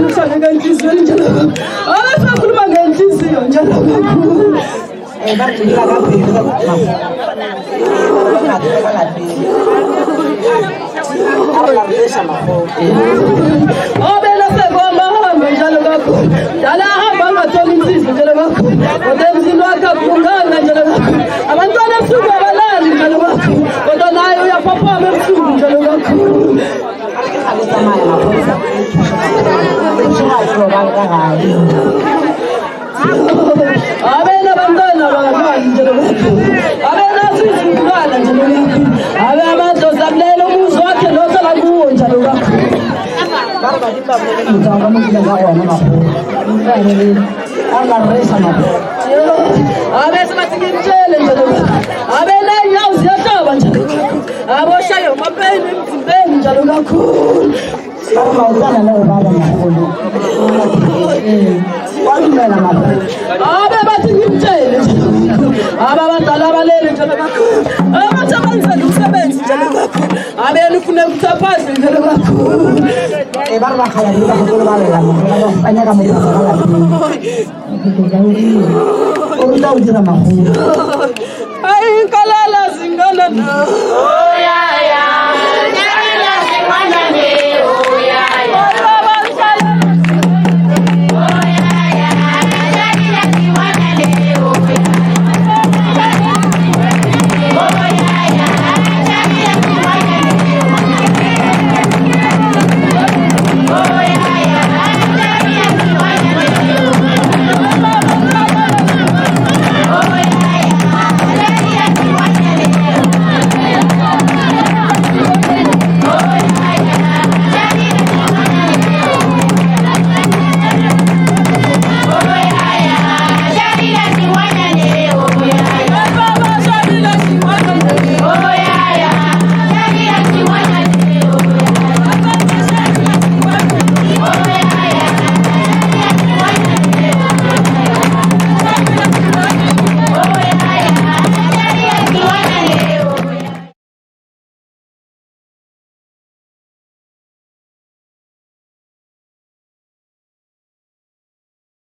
Abena ushaya ngenhliziyo njalo kakhulu. Abasakhuluma ngenhliziyo njalo kakhulu. Ba re dula ka pelo ka ba dula ka lapeng. A re la reša makgolo. Abena sekuhamba hambe njalo kakhulu. Dala ahamba angatholi insizwa njalo kakhulu. Kodwa emzini wakhe akulunganga njalo kakhulu. Abantwana ebusuku abalali njalo kakhulu. Kodwa naye uyaphaphama ebusuku njalo kakhulu. Ga le tsamaya maphodisa thuša ga robala ka gae. Abena abantwana abalali njalo kakhulu. Abenazo izizukulwana njalo kakhulu. Abe amadlozi amlela umuzi wakhe nohlala kuwo njalo kakhulu. Ba re badimo ba bolele motho wa ka mo dula ka gona makgolo. A re la reša makgolo. Abe sebathi ngimtshele njalo kakhulu. Abe ney'nyawo ziyahlaba njalo kakhulu. Aboshaya amapeni emzimbeni njalo kakhulu. Ba re maotwana le go baba makgolo. Ee, wa dumela makgolo. Abe bathi ngimtshele njalo kakhulu. Abe abadala abalele njalo kakhulu. Abathi abenzele umsebenzi njalo kakhulu. Abe yena ufuna ukuthi aphandle njalo kakhulu. Ee, ba re bakgalabje ba gopolo ba lela makgolo ba nyaka motho ka lapeng. O ruta go dira makgolo. Ayi inkalala zingana na.